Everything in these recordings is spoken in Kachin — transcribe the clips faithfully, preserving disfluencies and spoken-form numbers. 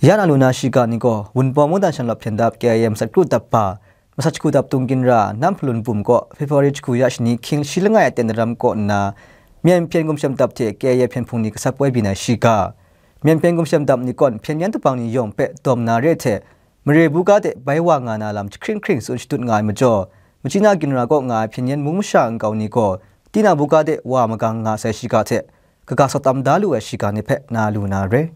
Ya na lu na shiga ni gaw, Wunpawng mungdan shanlawp hpyen dap K I A masat kru dap ba, masat jahku dap Tung Ginra, Nam Hpalun Bum kaw February jahku ya shani hkying shi langai aten daram kaw nna, Myen Hpyen Gumshem Dap hte K I A hpyen hpung ni gasat poi byin ai shiga, Myen Hpyen Gumshem Dap ni kawn hpyen yan dabang ni yawng hpe dawm na re hte, mare buga de bai wa nga na lam jahkring hkring tsun shadut nga ai majaw, Machina Ginra kaw nga ai hpyen yan mung masha nkau ni gaw, tinang buga de wa magang nga sai shiga hte, kaga sawt tam da lu ai shiga ni hpe na lu na re.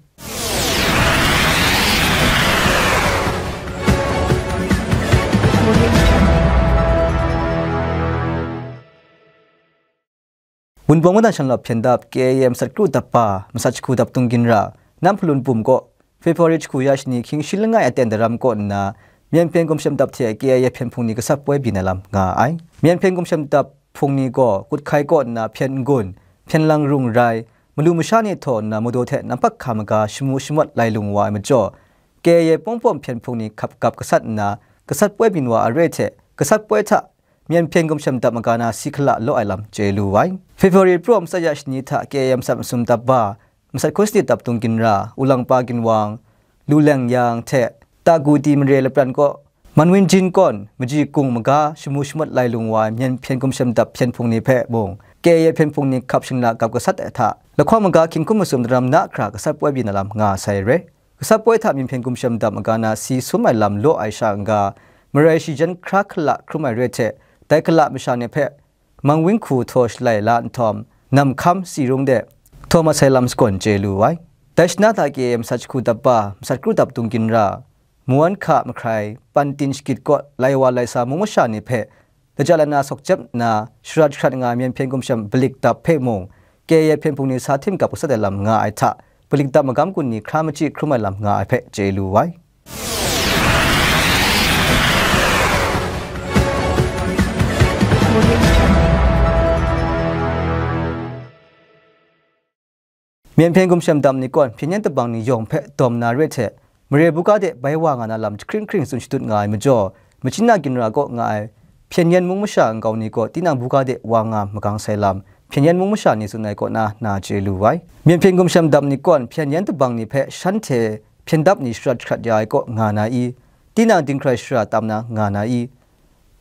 Wunpawng mungdan shanlawp hpyen dap K I A masat kru dap ba, masat jahku dap Tung Ginra, Nam Hpalun Bum kaw February jahku ya shani hkying shi langai aten daram kaw nna, Myen Hpyen Gumshem Dap hte K I A hpyen hpung ni gasat poi byin ai lam nga ai. Myen Hpyen Gumshem Dap hpung ni gaw Kuthkai kaw nna hpyen n-gun, hpyen lang rung rai, malu masha ni htaw nna mado hte nampak hka maga shamu shamawt lai lung wa ai majaw, K I A pawng pawm hpyen hpung ni hkap gap gasat nna, gasat poi byin wa ai re hte, gasat poi hta Myen Hpyen Gumshem Dap maga na si hkala law ai lam chye lu ai. February praw matsat ya shani hta K I A masat masum dap ba, masat hkun sanit dap Tung Ginra, Ulangpa Ginwang, Lu Leng Yang hte Taku Ti mare lapran kaw, Man Win Jin kawn, Maji Kung maga shamu shamawt lai lung wa ai Myen Hpyen Gumshem Dap hpyen hpung ni hpe mung, K I A hpyen hpung ni hkap shingla gap gasat ai hta, lahkawng maga hkying hkum masum daram na hkra gasat poi byin ai lam nga sai re. Gasat poi hta Myen Hpyen Gumshem Dap maga na si sum ai lam law ai sha n-ga, marai shi jan hkra hkala hkrum ai re hte, dai hkala masha ni hpe Mang Win Hku htaw shalai la nhtawm, Nam Hkam, Tsi Rung de htaw mat sai lam sagawn chye lu ai. Dai shana hta K I A masat jahku dap ba, masat kru dap Tung Ginra, Muan Hka Mahkrai, Pantin Shagit kaw lai wa lai sa mung masha ni hpe, laja lana sawk jep nna, shara jahkrat nga ai Myen Hpyen Gumshem Balik Dap hpe mung, K I A hpyen hpung ni sa htim gap gasat ai lam nga ai hta, Balik Dap magam gun ni hkra machyi hkrum ai lam nga ai hpe chye lu ai. Myen Hpyen Gumshem Dap ni kawn hpyen yan dabang ni yawng hpe dawm na re hte, mare buga de bai wa nga na lam jahkring hkring tsun shadut nga ai majaw, Machina Ginra kaw nga ai hpyen yan mung masha nkau ni gaw tinang buga de wa nga magang sai lam, hpyen yan mung masha ni tsun ai kaw na na chye lu ai. Myen Hpyen Gumshem Dap ni kawn hpyen yan dabang ni hpe shanhte hpyen dap ni shara jahkrat ya ai kaw nga na i? Tinang dinghkrai shara tam na nga na i?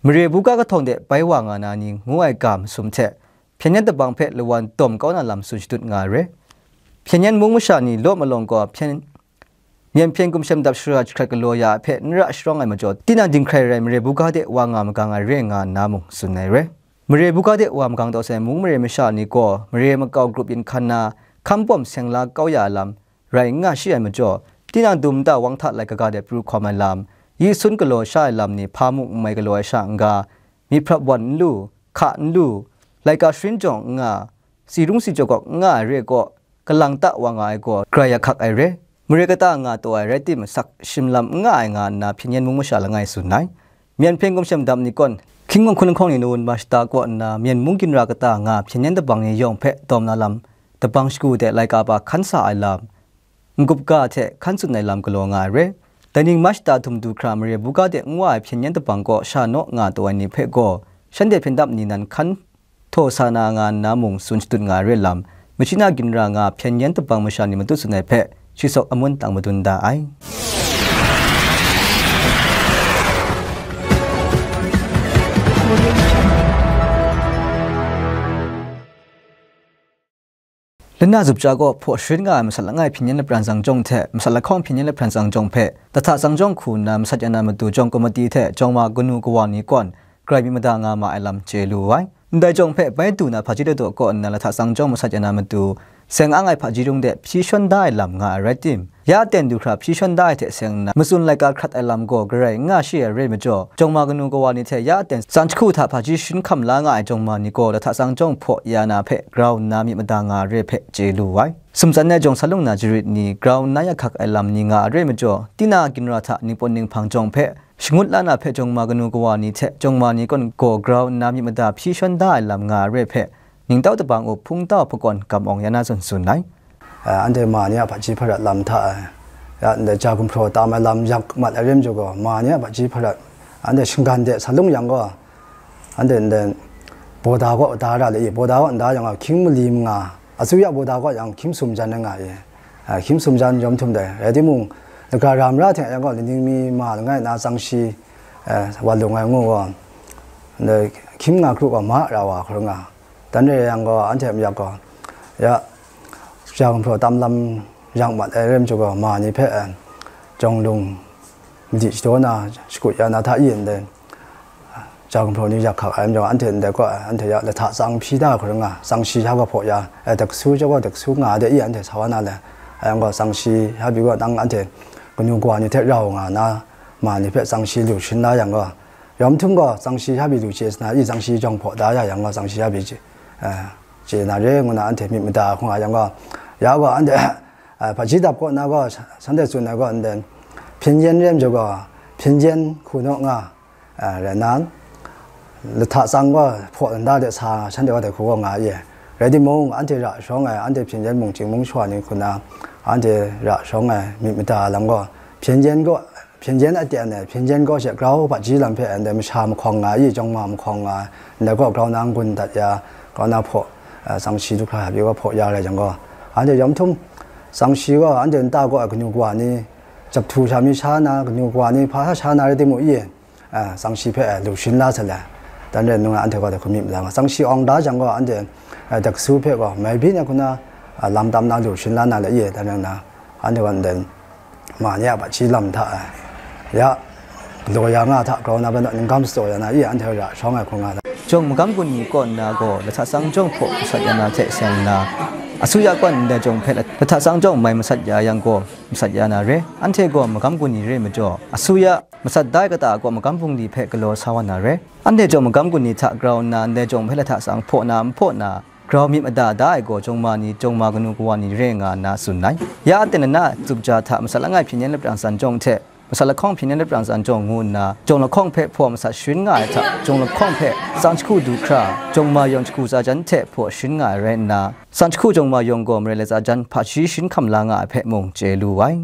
Mare buga kahtawng de bai wa nga na ni ngu ai ga masum hte, hpyen yan dabang hpe lawan dawm kau na lam tsun shadut nga ai re. Hpyen yan mung masha ni law malawng gaw hpyen, Myen Hpyen Gumshem Dap shara jahkrat galaw ya ai hpe n ra sharawng ai majaw, tinang dinghkrai rai mare buga de wa nga magang ai re nga nna mung tsun ai re. Mare buga de wa magang taw sai mung mare masha ni gaw mare makau grup yin hkan na, hkam pawm seng la kau ya ai lam rai n nga shi ai majaw, tinang dum nta wang hta laika ga de pru hkawm ai lam, yi sun galaw sha ai lam ni hpa mung n mai galaw ai sha n-ga, myit hprap wan n lu, hka n lu, laika sharin jawng n nga, tsi rung tsi jaw gawk n nga ai re gaw, kalang ta wa nga ai gaw, grai ya hkak ai re. Mare kata nga taw ai rai tim, sak shim lam n nga ai nga nna hpyen yan mung masha langai tsun ai. Myen Hpyen Gumshem Dap ni kawn, hkying hkawng hkun lahkawng ni nawun ma shata kaw nna, Myen Mung Ginra kata nga hpyen yan dabang ni yawng hpe dawm na lam, dabang shagu de laika pa hkan sa ai lam, n-gup ga hte hkan tsun ai lam galaw nga ai re. Dai ning ma shata htum du hkra mare buga de n wa ai hpyen yan dabang kaw sha naw nga taw ai ni hpe gaw, shanhte hpyen dap ni nan hkan htaw sa na nga nna mung tsun shadut nga ai re lam, Machina Ginra nga hpyen yan dabang masha ni matut tsun ai hpe, shi sawk amun tang madun da ai. Lana zup ja gaw hpaw sharin nga ai masat langai hpyen yan lapran tsang jawng hte, masat lahkawng hpyen yan lapran tsang jawng hpe, lahta tsang jawng hku nna masat ya na matu jawng komiti hte jawng ma kanu kawa ni kawn, grai myit mada nga ma ai lam chye lu ai. Ndai jawng hpe bai du na hpaji ladaw kaw nna lahta tsang jawng masat ya na matu, seng ang ai hpaji rung de hpyi shawn da ai lam nga ai rai tim, ya aten du hkra hpyi shawn da ai hte seng nna, matsun laika hkrat ai lam gaw garai n nga shi ai re majaw, jawng ma kanu kawa ni hte ya aten tsang jahku hta hpaji sharin hkam la nga ai jawng ma ni gaw lahta tsang jawng hpaw ya na hpe grau nna myit mada nga ai re hpe chye lu ai. Sumtsan ai jawng sa lung na jarit ni grau nna ya hkak ai lam ni nga ai re majaw, tina ginra hta ningpawt ninghpang jawng hpe shangut la na hpe jawng ma kanu kawa ni hte jawng ma ni kawn gaw grau nna myit mada hpyi shawn da ai lam nga ai re hpe, ningtau dabang up hpung tau hpakon gam awng ya na zawn tsun ai. Eh, anhte ma ni a hpaji hparat lam hta, eh, ya ndai ja gumhpraw tam ai lam yak mat ai rim jaw gaw, ma ni a hpaji hparat, anhte shinggan de sa lung yang gaw, anhte ndai bawda kaw da ra le i, bawda kaw nda yang gaw, hkying mali manga, asuya bawda kaw yang hkying sum jan ai nga i, eh, hkying sum jan yawm htum dai, rai timung, Daga ra mara hte yang gaw, laning mi ma langai na tsang shi, eh, wa lung ai ngu gaw, ndai hkying nga kru gaw ma ra wa hkrum nga. Dan re yang gaw, anhte mayak gaw, ya, ja gumhpraw tam lam yang mat ai rai majaw gaw, ma ni hpe, eh, jawng lung madi shadaw na, shakut ya na hta i ndai, ja gumhpraw ni yak hkak ai majaw, anhte ndai gaw, anhte ya lahta tsang hpyi da hkrum nga, tsang shi sha gaw hpaw ya, eh, daksu jau gaw daksu nga de i, anhte sa wa na le, ayang gaw tsang shi sha pyi gaw, nang anhte kanu kawa ni hte rau nga na, ma ni hpe tsang shi lu sharin la yang gaw, yawm htum gaw tsang shi sha pyi lu chye sa na i, tsang shi jawng hpaw da ya yang gaw, tsang shi sha pyi chye, eh, chye na re ngu na anhte myit mada hkung a yang gaw, ya gaw anhte, eh, hpaji dap kaw na gaw, shanhte tsun ai gaw, ndai hpyen yen re majaw gaw, hpyen yen hku naw nga, eh, rai nna, lahta tsang gaw hpaw nda de sa shanhte wa dai hku gaw nga ye. Rai timung, anhte ra shawng ai, anhte hpyen yen mung chying mung shawa ni hku na, anhte ra shawng ai myit mada lam gaw, hpyen yen gaw, hpyen yen aten ai, hpyen yen gaw she grau hpaji lam hpe ndai masha mahkawng nga i, jawng ma mahkawng nga, ndai gaw grau na n-gun dat ya, grau na hpaw, eh, tsang shi du hkra ya pyi gaw hpaw ya rai jang gaw, anhte yawm htum tsang shi gaw anhte nta gaw ai kanu kawa ni, jap htu sha mi sha na, kanu kawa ni hpa sha sha na rai timung i, eh, tsang shi hpe, eh, lu sharin la sa le, dan rai nna anhte gaw dai hku myit mada nga, tsang shi awng da jang gaw anhte, eh, daksu hpe gaw mai byin ai hku na, eh, lam tam na lu sharin la na le i, dan rai nna, anhte gaw ndai ma ni a hpaji lam hta, eh, ya, galaw ya nga hta grau na, bai naw, ningkam shadaw ya na i, anhte ra shawng ai hku nga da. Jawng magam gun ni kaw nna gaw, lahta tsang jawng hpaw masat ya na hte seng nna, asuya kaw ndai jawng hpe lahta tsang jawng mai masat ya yang gaw, masat ya na re. Anhte gaw magam gun ni re majaw, asuya masat da ai kata gaw magam bungli hpe galaw sa wa na re. Anhte jawng magam gun ni hta grau nna, ndai jawng hpe lahta tsang hpaw na, n hpaw na, grau myit mada da ai gaw, jawng ma ni, jawng ma kanu kawa ni re nga nna tsun ai. Ya aten ana tsup ja hta masat langai hpyen yen laprang tsan jawng hte, masat lahkawng hpyen yen laprang tsan jawng ngu nna, jawng lahkawng hpe hpaw masat sharin nga ai hta, jawng lahkawng hpe tsang jahku du hkra, jawng ma yawng jahku tsa jan hte hpaw sharin nga ai rai nna, tsang jahku jawng ma yawng gaw marai latsa jan hpaji sharin hkam la nga ai hpe mung chye lu ai.